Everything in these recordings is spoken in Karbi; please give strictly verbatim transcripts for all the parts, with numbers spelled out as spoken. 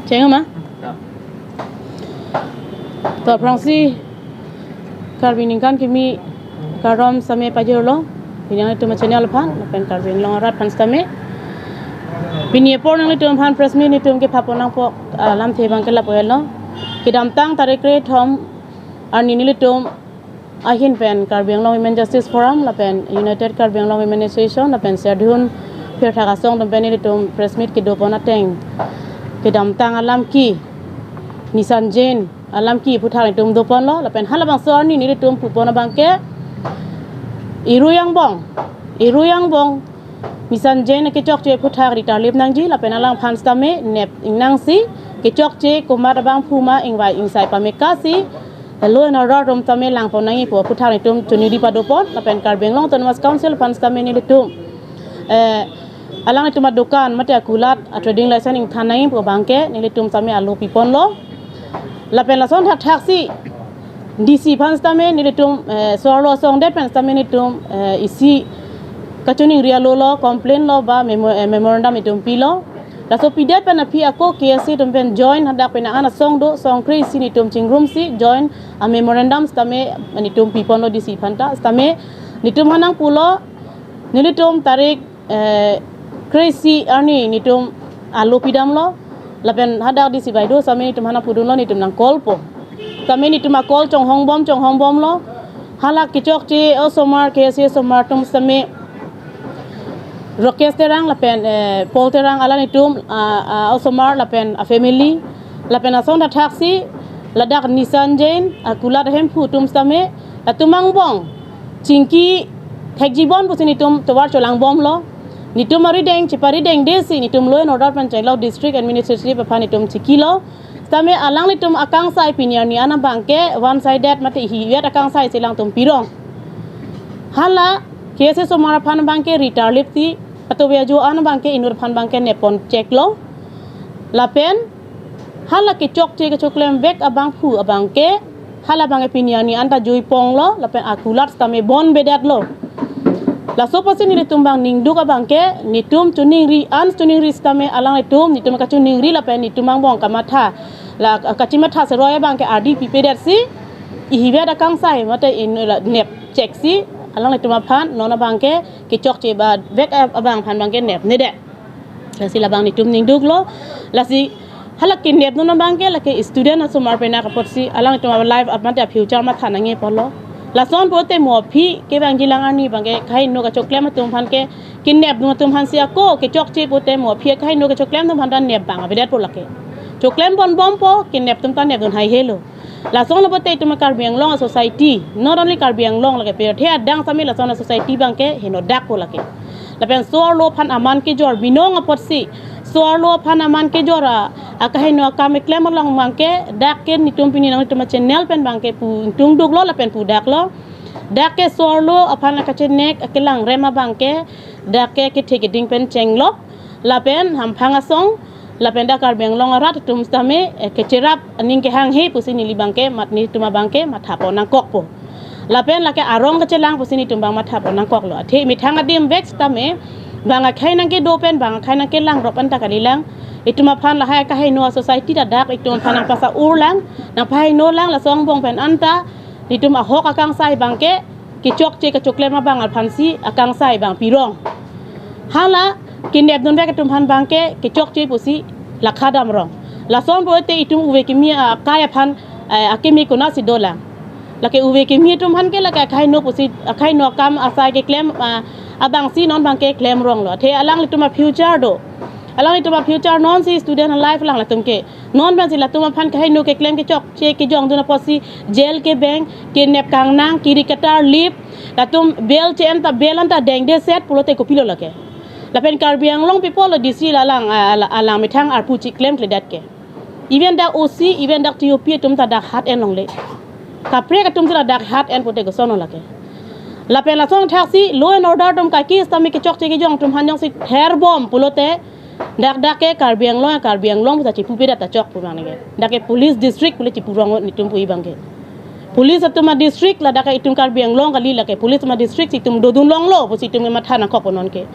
Cheng ma? To aphrangsi Karbi ningkan kimi kardom sitame pajirlo. Pini nanglitum channel aphan, lapen Karbi Anglong arat aphan sitame. Pini apor nanglitum aphan press meet nelitum kepapon nangpo alamthe abangke lapu-an lo. Kedamtang tarik kre-thom arni nelitum ahin pen Karbi Anglong Women Justice Forum lapen United Karbi Anglong Women Association lapen Serdihun Phirthak Asong atum pen nelitum press meet kedopon ateng, kedamtang alam ke Nissan Jain alam ke aphuthak nelitum doponlo, lapen halabangso arni nelitum pupon abangke irui angbong, irui angbong Nissan Jain kechokche aphuthak ritarlip nangji, lapen alangphan sitame nep ingnangsi kechokche komat abangphu ma ingvai ingsai pamekasi law and order atum sitame langpon nangji pu aphuthak nelitum choningri padopon, lapen Karbi Anglong Autonomous Council aphan sitame nelitum, eh, alanglitum adukan mate akulat a trading license ingthan nangji pu abangke nelitum sitame alo piponlo. Lapen lason thakthaksi D C aphan sitame nelitum, eh, so-arlo asong det pen sitame nelitum, eh, isi kachoningri alolo, complaint lo ba memo-, eh, memorandum nelitum pilo. Laso pidet pen aphi ako K S A atum pen joint hadak pen an asong do, song kre-isi nelitum chingrumsi joint a memorandum sitame nelitum piponlo D C aphanta. Sitame nelitum aphan nangpulo, nelitum tarik, eh, kre-isi arni nelitum alo pidamlo. Lapen hadak D C baideo sitame nelitum aphan nangpudunlo, nelitum nang-call po. Sitame nelitum a-call chonghongbom, chonghongbomlo. Hala kechokche osomar, K S A osomar atum sitame Rakesh Terang lapen, eh, Paul Terang alanglitum, ah, ah, osomar lapen a family, lapen lason thakthaksi ladak Nissan Jain akulat ahemphu atum sitame latum angbong chingki thekjibom pusi nelitum tovar cholangbomlo. Nelitum arideng, cheparidengdesi nelitum law and order pen chenglok district administrative aphan nelitum chikilo. Sitame alanglitum akangsai pini arni an abangke one sided mate ihivet akangsai si alangtum pirong. Hala K S A osomar aphan abangke ritarlipsi atobe ajo an abangke inut aphan abangke neppon cheklo. Lapen hala kechokche kechoklemvek abangphu abangke hala abangke pini arni anta juiponglo, lapen akulat sitame bonbedetlo. Laso apotsi nelitum abang ningduk abangke nelitum choningri an choningri sitame alanglitum nelitum kachoningri lapen nelitum angbong kamatha, la kachimatha seroi abangke ardi pipedetsi ihivet akangsai mate in la nep cheksi alanglitum aphan non abangke kechokche ba vek ab-, abang aphan abangke nepnedet. Lasi labang nelitum ningduklo. Lasi hala kenepdun abangke lake student asomar pen apotsi alangtum a life mate future matha nangji apotlo. Lason pote mo aphi kevangjilang arni abangke kaheno kachoklem atum aphan ke kenepdun atum aphansi ako kechokche pote mo aphi kaheno kachoklem atum aphanta nep bang abedetpo lake. Choklembonbompo, kenep atumta nepdun haihelo. Lasonlo pote itum Karbi Anglong a society, not only Karbi Anglong lake pirthe adang sitame lason a society abangke henodakpo lake. Lapen so-arlo aphan aman kejor binong apotsi, so-arlo aphan aman kejor a, akaheno akam keklem along abangke, dak ke nelitum pini nanglitum a channel pen abangke pu ingtungduklo lapen pudaklo. Dak ke so-arlo aphan akachenek akelangrem abangke, dak ke kethe keding pen chenglok, lapen hamphang asong, lapen dak Karbi Anglong arat atum sitame, eh, kecherap aning kehanghe pusi neli abangke mat nelitum abangke mathapon nangkokpo. Lapen lake arong kachelang pusi nelitum abang mathapon nangkoklo. Athe methang adim vek sitame bang akhei nangkedo pen bang akhei nangkelangrop anta kalilang. Itum aphan lahai akaheno a society ta dak itum aphan nangpasa-urlang, nangpahenolang laso angbong pen anta nelitum ahok akangsai abangke kechokche kachoklem abang aphansi akangsai abang pirong. Hala kenepdunvek atum aphan abangke kechokche pusi lakha damrong. Lason pote itum uve kimi akai aphan, eh, akimi konatsi dolang. Lake uve kimi atum aphan ke lake akaheno pusi, akaheno akam asai keklem, ah, abangsi non abangke klemronglo. Athe alanglitum a future do. Alanglitum a future nonsi student life lang latum ke. Non abangsi latum aphan kaheno keklem kechokche kejongdun apotsi jail kebeng, kenep kangnang, kiri ketarlip, latum bail che-en ta bail anta dengdeset pulote kopilo lake. Lapen Karbi Anglong people lo D C lalang, ah, ala-, alang methang arpu chiklemkledet ke. Even dak O C, even dak T O P atum ta dak hat enlongle. Kaprek atum ta dak hat en pote kosonlo lake. Lapen lason thaksi law and order atum kaike sitame kechokche kejong atum aphan jongsi therbom pulote dak dak ke Karbi Anglong, Karbi Anglong puta chipupedet ta chok pu abang neke. Dak ke police district pule chipurong nelitum pu abangke. Police atum a district ladak ke itum Karbi Anglong kali lake police atum a district si itum dodunlonglo pusi itum ke matha nangkokpo nonke.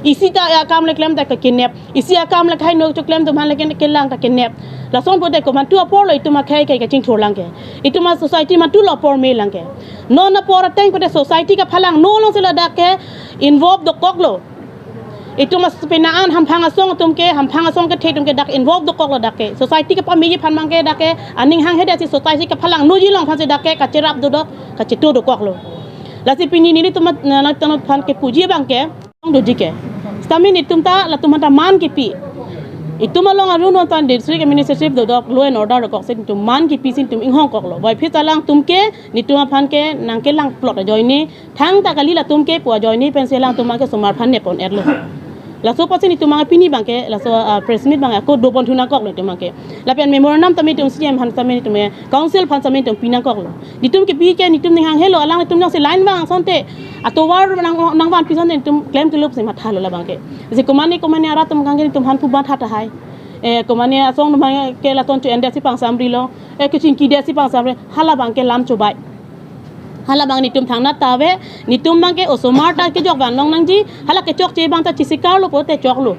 Isi ta akam le klem ta kekinep. Isi akam le khai no choklem atum aphan le ke-, kelang ta kinep. Lason pute komantu apor lo itum akhei ke kachingthur lang ke. Itum a-society mantu lo apor me lang ke. Non apor ateng pute society kaphalang no along si ladak ke involve dokok lo. Itum as pina an hamphang asong atum ke, hamphang asong kethe atum ke dak involve dokok lo dak ke. Society kapamiji aphan abang ke dak ke aning hanghedet si society kaphalang noji along aphan si dak ke kacherap dodok, kachetu dokok lo. Lasi pini nelitum at-, na, na, tano aphan kepuji abang ke, doji ke. Sitame netum ta, latum aphan ta man kipi. Itum along arun non tan district administrative dodok, law and order dokok si netum man kipi si netum inghong kok lo. Voiphit alangtum ke, netum aphan ke nangkelang plot ajoine, thangta kali latum ke pu ajoine pensi alangtum abang ke osomar aphan nep pon-et lo. Laso apotsi netum abang pini abang ke, laso, ah, press meet abang ako dopon thu nangkok lo netum abang ke. Lapen memorandum tame netum C M aphan tame netum, eh, council aphan tame netum pi nangkok lo. Netum kepi ke netum ning hanghe lo, alangtum nang si line vang asonte. Atovar nang, nangvanpi asonte netum klem kelup si matha lo labang ke. Si komane komane arat atum abang ke netum aphan pu ban tha tahai. Eh, komane asong atum abang ke laton cho-endet si pangsamri lo. Eh, kachingkidet si pangsamri. Hala abang ke lam chobai. Hala abang netum thangnat ta ave, netum abang ke osomar ta kejok vanlong nangji, hala kechokche abang ta chesikar lo pute chok lo.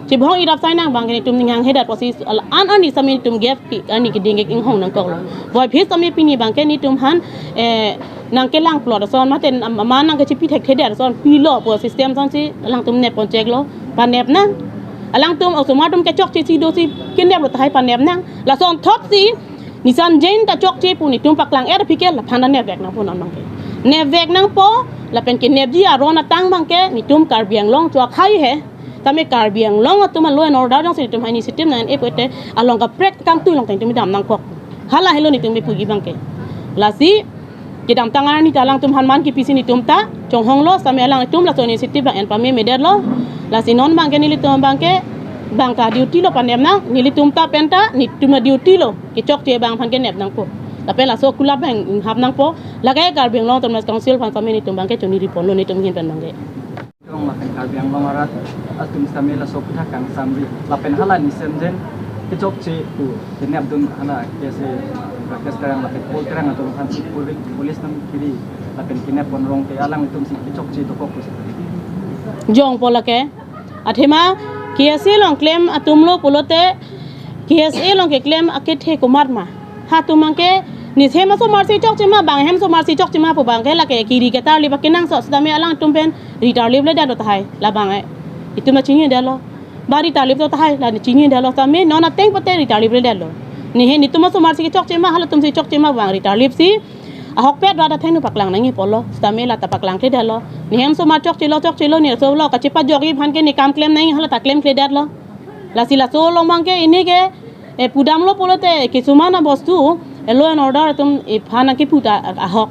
Chibhong irap sai nang abang ke netum ning hanghedet apotsi al-, an arni sitame netum gap pi, arni keding ke inghong nangkok lo. Voiphit sitame pini abang ke netum aphan, eh, nangkelang plot ason mate am-, aman nangkechepi thekthedet ason pilo pu system asonsi alangtum nep pon chek lo, panep nang. Alangtum osomar atum kechokche si do si kenep lo tahai panep nang. Lasonthot si Nissan Jain ta chokche pu netum paklang-et aphi ke laphan ta nepvek nangpo non abang ke. Nepvek nangpo, lapen kenepji aron atang abang ke netum Karbi Anglong cho akhei he. Tame Karbi Anglong atum a-law and order jongsi netum ha initiative nang-en-e pute along kaprek kangtui along ta netum dam nangkok. Hala helo netum kepuji abang ke. Lasi kedamtang arni ta alangtum aphan man kipi si netum ta chonghong lo, sitame alangtum laso initiative abang en pame medet lo. Lasi non abang ke nelitum abang ke abang ta duty lo panep nang, nelitum ta pen ta netum a-duty lo. Kechokche abang aphan kenep nangpo. Lapen laso kulap abang hap nangpo. Lake Karbi Anglong Autonomous Council aphan sitame netum abang ke choniri ponlo netum ahin pen abang ke. Karbi Anglong arat atum sitame laso aputhak kangsamri. Lapen hala Nissan Jain kechokche pu kenepdun hala K S A Rakesh Terang lapen Paul Terang atum aphan si poli-, police atum kiri lapen kenep pon rong ke alangtum si kechokche dokok pusi. Jongpo lake. Athema K S A along klem atum lo pulote K S A along keklem akethe komat ma. Hatum abang ke ne hem asomar si chokche ma, bang hem asomar si chokche ma pu abang ke lake kiri ketarlip akenangsot sitame alangtum pen ritarlip ledet lo tahai labang e. Itum ta chinidetlo. Ba ritarlip lo tahai, la chinidetlo sitame non ateng pute ritarlip ledet lo. Ne hem netum asomar si chokche ma, halatum si chokche ma abang ritarlip si ahokpet rat athengno paklang nangji pulo, sitame la ta paklangkledetlo. Ne hem asomar chokchelo, chokchelo, ne so lo kachepajokji aphan ke ne kam klem nangji, hala ta klemkledetlo. Lasi laso along abang ke pini ke, eh, pudamlo pulote kisuman abostu, eh, law and order atum, eh, aphan nangkepu ta ahok.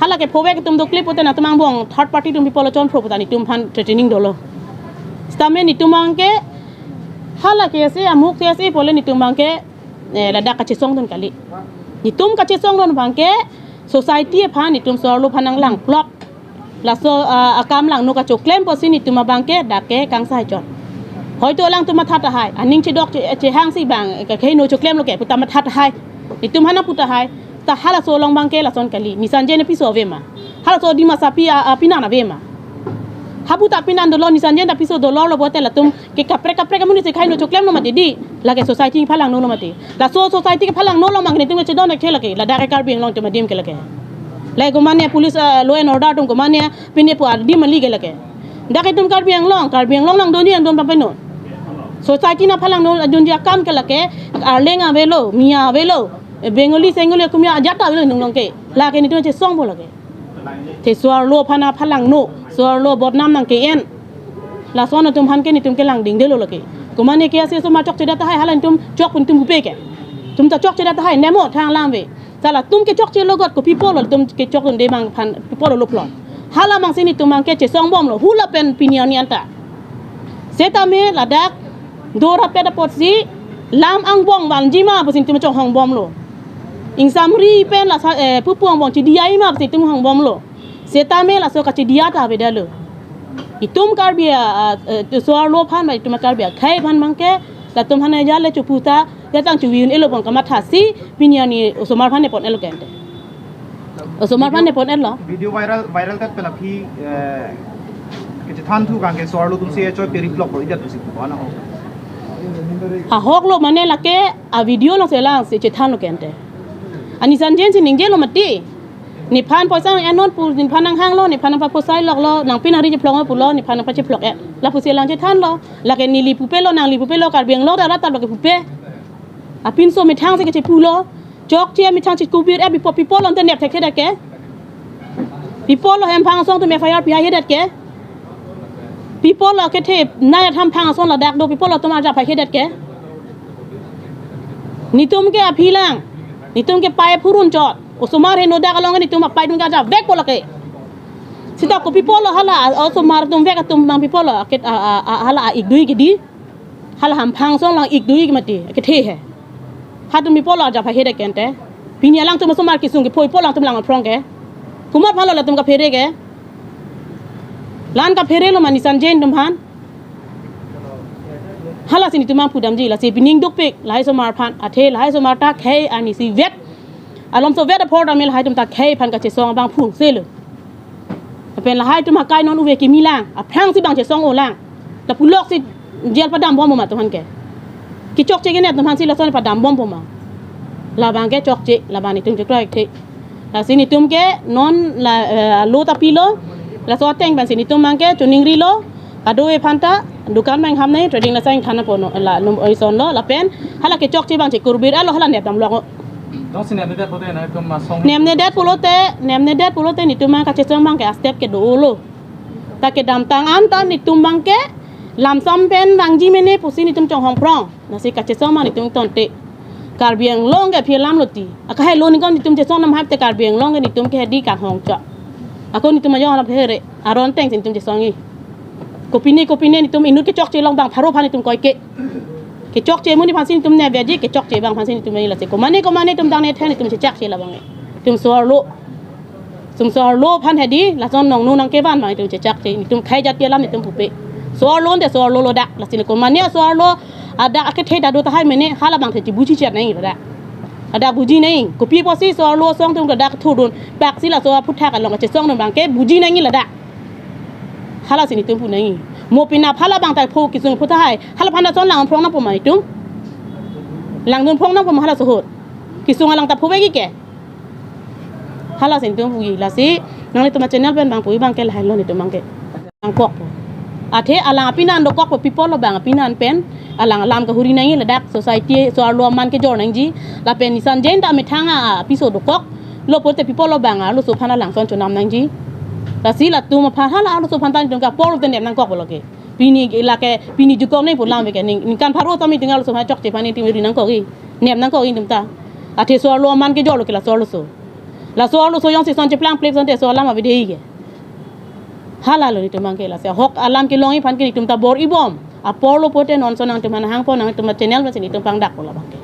Hala ke phovek atum dokle pute nangtum angbong third party atum pi pulo chonphro puta netum aphan threatening dolo. Sitame netum abang ke hala K S A amuk K S A pule netum abang ke, eh, ladak kachesongdun kali. Netum kachesongdun abang ke society aphan netum so-arlo aphan nanglang plot. Laso, ah, akam langno kachoklem pusi netum abang ke dak ke kangsai chot. Hoito alangtum matha tahai, aning chedok che-, chehang si abang ke khei no choklem lo ke puta matha tahai. Netum aphan nangpu tahai. Ta halaso along abang ke lason kali. Nissan Jain apiso ave ma? Halaso Dimasa api, ah, ah, pinan ave ma? Hapu ta pinan dolo, Nissan Jain ta piso dolo lo pulote latum ke kaprek kaprek amonit si khei no choklem lo mati di. Lake society kephalangno lo mati. Laso society kephalangno lo abang netum kechedon ke lake. Ladak ke Karbi Anglong atum adim ke lake. Lake komane police, ah, law and order atum komane pine pu adim kali ke lake. Dak itum Karbi Anglong, Karbi Anglong nangdunji angdun pampeno. Society nangphalangno dunji akam ke lake, Arleng avelo, Miya avelo, Bengali, Sengali, Kumiya ajat ta avelo inglong ke. Lake netum chesongpo lake. Te so-arlo aphan nangphalangno, so-arlo bodnam nangke-en. Lason atum aphan ke netum kelangdingdelo lake. Komane K S A asomar chokchedet tahai hala netum chok pu netum pupe ke. Netum ta chokchedet tahai nemo thang lam ave. Sa latum kechokchelo got kopi pulo latum kechokdunde abang aphan pi pulo lo plot. Hala abang si netum abang ke chesongbomlo hula pen pini arni anta. Setame ladak dorapet apotsi lam angbong vanji ma pusi netum chonghongbomlo. Ingsamri pen la sa, eh, pupu angbong chediji ma pusi netum hongbomlo. Setame laso kachediji ta avedetlo. Itum Karbi a, a, eh, so-arlo aphan ba itum Karbi akhei aphan abang ke latum aphan ajat le chopu ta jatang chuvi un-elo abang kamathasi pini arni osomar aphan nepon-etlo kente. Osomar aphan nepon-etlo. Video viral, viral kat pela phi, eh, Chethan thu kang ke so-arlo atum si choi peri block lo idat pusi pu na ho. Ahok lo mane lake a video lo selang si chethan lo kente. Ani sanjen si ningje lo mati. Nephan poisa nang enon pu nephan nanghang lo, nephan nangpaposai lok lo, nangpin hari chephlok lo pulo, nephan nangpacheplok e. Lapusi lang chethan lo, lake neli pupe lo, nangli pupe lo, Karbi Anglong arat ta lake pupe. Apinso methang si kachepu lo, chokche methang si kubir e, pipo, pipo lo ante nep thekthedet ke. Pipo lo Hamphang asong atum F I R pihaihedet ke. Pipo lo kethe, nai Hamphang asong ladak do, pipo lo atum arjap haihedet ke. Netum ke aphi lang, netum ke pai phurun chot. Osomar heno dak along netum apai dun kajavek po lake. Sita kopi pulo hala, osomar atum vek atum bang pi pulo, aket a, a, a, hala a-ik dui kedi. Hala Hamphang asong lang-ik dui ke mati, kethe he. Hatum pi pulo arjap haihedet kente. Pini alangtum osomar kesung ke phoi pulo alangtum lang aphrong ke. Komat aphan lo latum kaphere ke. La-an kaphere lo mane sanjen atum aphan. Halasi netum aphan pudamji, lasi pining dukpik, lahai osomar aphan, athe lahai osomar ta khei arni si vet. Alomso vet apor damel lahai atum ta khei aphan kachesong abang phung selo. Lapen lahai atum akai non uve kimi lang, aphrang si bang chesong-o lang. Lapu lok si jail padam bom ma atum aphan ke. Kechokche kenet atum aphan si lason padam bom ma. Labang ke chokche, labang netum chekroi the. Lasi netum ke non la, eh, lo ta pilo. Laso ateng pensi netum abang ke chuning rilo. Kado-e aphan ta dukan bang ham nai, trading la sang than apo no, la num oi son lo, lapen hala kechokche bang che kurbir alo hala nep dam lok. Dong si nepnedet pulote na itum asong. Nepnedet pulote, nepnedet pulote netum abang kachesong abang ke a-step ke do-o lo. Ta kedamtang an ta netum abang ke lamsam pen nangji mene pusi netum chonghong phrong. Lasi kachesong abang netum tangte. Karbi Anglong ke aphi alam lo ti. Akahai lo ningkan netum chesong nam hap te Karbi Anglong ke netum ke hedi kanghong chot. Ako netum ajong alam here. Aron ateng si netum chesong-i. Kopine kopine netum inut kechokche along bang pharo aphan netum koike. Kechokche amonit aphan si netum ne beji, kechokche abang aphan si netum ne lasi. Komane komane atum dang ne then netum chechakche labang e. Netum so-arlo. Netum so-arlo aphan hedi, lason nongnu nangkevan abang netum chechakche, netum khei jati alam netum pupe. So-arlo ante so-arlo lo dak, lasi ne komane so-arlo, adak akethe ta do tahai mene, hala abang the chibuji chet nai ladak. Adak buji nai, kopi pusi so-arlo asong atum ladak thurdun, bak si laso aphuthak along kachesong dun abang ke buji nai ladak. Halasi netum pu nai. Mo pinap hala abang ta pho kesung pho tahai, hala aphan lason lang phrong nangpo ma netum. Langdun phrong nangpo ma halaso ahut. Kesung alang ta pho bagi ke. Halasi netum puji lasi, nanglitum a-channel pen bang puji abang ke lahai lo netum abang ke. Nangkokpo. Athe alang apinan dokokpo pi pulo bang apinan pen, alang alam kahuri nai ladak society so-arlo aman kejor nangji, lapen ne sanjen ta methang apiso dokok, lo pulote pi pulo bang arloso aphan alang son chonam nangji. Lasi latum aphan hala arloso aphan ta netum ke apor te nep nangkok pulo ke. Pini ke lake, pini jukok nai pu lam ke ning, ningkan pharo ta netum arloso aphan chokche aphan netum ri nangkok-i. Nep nangkok-i netum ta. Athe so-arlo aman kejor lo ke laso arloso. Laso arloso jongsi son cheplang plek son te so alam avedei ke. Hala lo netum abang ke lasi ahok alam kelong-i aphan ke netum ta bor-i bom. Apor lo pulote non son nangtum aphan hangpo nangtum a-channel pensi netum pangdakpo labang ke.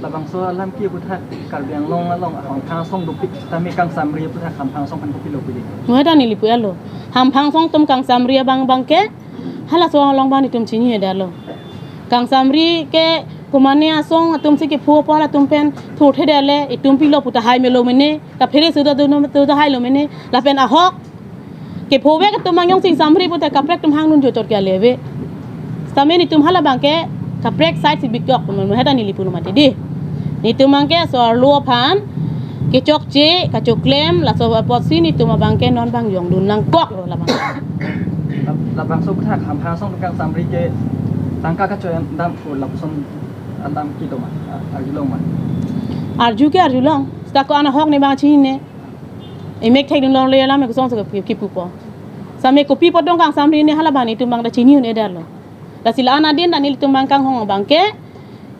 Labangso alam ke aputhak Karbi Anglong along Hamphang asong dopik tame Kangsamri aputhak Hamphang asong aphan kopilo pidi. Mo heta neli pu-et lo. Hamphang asong atum Kangsamri abang abang ke halaso along abang netum chinidetlo. Kangsamri ke komane asong atum si kepho apor atum pen thurthedet le, itum pilo pu tahai melo mene, kaphere suda dun tu tahai lo mene, lapen ahok kepho vek atum abang jongsi Kangsamri pulote kaprek atum hangdun jotor ke ale ave. Sitame netum hala abang ke kaprek side si bikok mo heta neli pu lo mati di. Netum abang ke so-arlo aphan kechokche, kachoklem, laso apotsi netum abang ke non abang jongdun nangkok lo labang. Lab-, labangso aputhak Hamphang asong Kangsamri ke tangka kachoi dam pu lapuson alam kedo ma, a-, arjulong ma. Arju ke arjulong. Sita ko-an ahok ne abang chinine. Emek thekdun longle alam ekosong so ke kipupo. Sitame kopi apot dong Kangsamri ne hala abang netum abang ta chini un-edetlo. Lasi la-an adin ta nelitum abang kanghong abang ke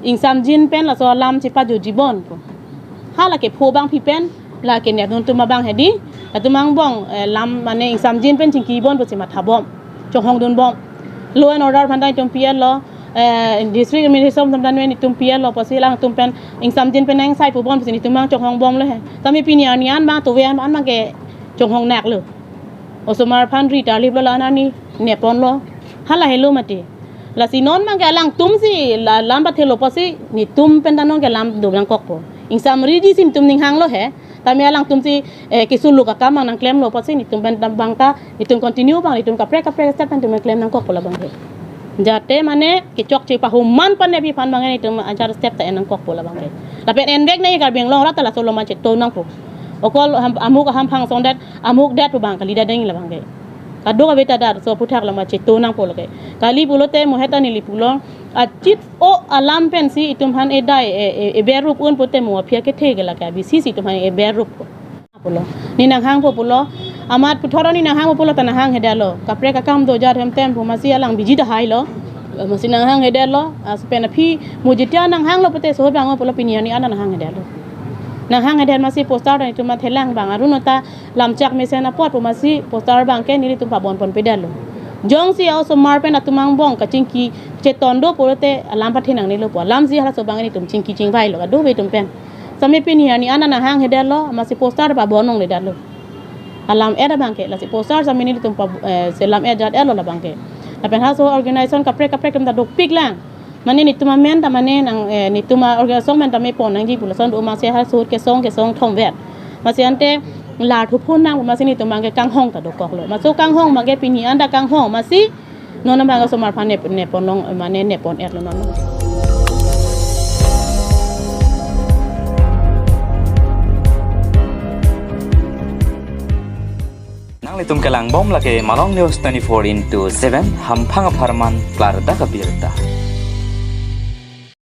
ingsamjin pen laso alam chepajutji bon pu. Hala kepho abangpi pen, la kenep dun atum abang hedi, latum angbong, eh, lam mane ingsamjin pen chingki bon pusi matha bom. Chonghong dun bom. Law and order aphan ta netum pi-et lo, eh, district administration aphan ta netum pi-et lo, pusi alangtum pen ingsamjin pen angsai pu bon pusi netum abang chonghong bomlo he. Tame pini arni an abang tove an abang ke chonghong naklo. Osomar aphan ri tarlip lo la-an arni nepon lo. Hala helo mati. Lasi non abang ke alangtum si la lam pathelo pusi netum pen ta non ke lam do nangkokpo. Ingsamriji si netum ning hanglo he. Tame alangtum si, eh, kesuluk akam nangklemlo apotsi netum pen dam abang ta, netum continue abang, netum kaprek kaprek step pen netum klem nangkokpo labang ke. Jate mane kechokche pahuman pen nephi aphan abang netum anchar step ta en nangkokpo labang ke. Lapen envek nangji Karbi Anglong arat ta laso along ma cheto nangpo. Okol ham-, amuk ahamphang songdet, amuk det pu abang kalidet nangji labang ke. Kadokave ta dak so aphuthak along ma cheto nangpo lake. Kali pulote mo heta neli pulo, achit o alam pensi itum aphan edai, e, e, eber rup un pute mo aphi akethe ke lake, abisi si itum aphan eber rup ko. Pulo. Ne nanghangpo pulo. Amat puthot ne nanghangpo pulo ta nanghanghe detlo. Kaprek akam do jat hem tem pu masi alang biji tahai lo. Masi nanghanghe detlo. Laso pen aphi mo jetia nanghanglo pute so abang pulo pini arni an nanghanghe detlo. Nanghanghe det masi poster ta netum thelang abang arun ota lamchak mesen apot pu masi poster abang ke nelitum pabon ponpe detlo. Jongsi osomar pen atum angbong kachingki cheton do pulote alam pathe nangnelo pu. Alamsi halaso abang netum chingki chingvailo kadokave atum pen. Sami pini arni an nanghanghe detlo, masi poster pabon longle detlo. Alam et abang ke, lasi poster sami nelitum pa, eh, selam et jat etlo labang ke. Lapen halaso organization kaprek kaprek atum ta dopik lang. Mane netum amen ta mane nang, eh, netum a-organization amen ta me pon nangji pu lason do masi halaso ahut kesong kesong thomvet. Masi ante lar thuphun nang masi netum abang ke kanghong ta dokoklo. Laso kanghong abang ke pini an ta kanghong masi non abang osomar aphan ne, ne pon long, mane ne pon etlo non. Nanglitum kelang bom lake Malong News twenty-four into seven, hamphang apharman klardak abirta.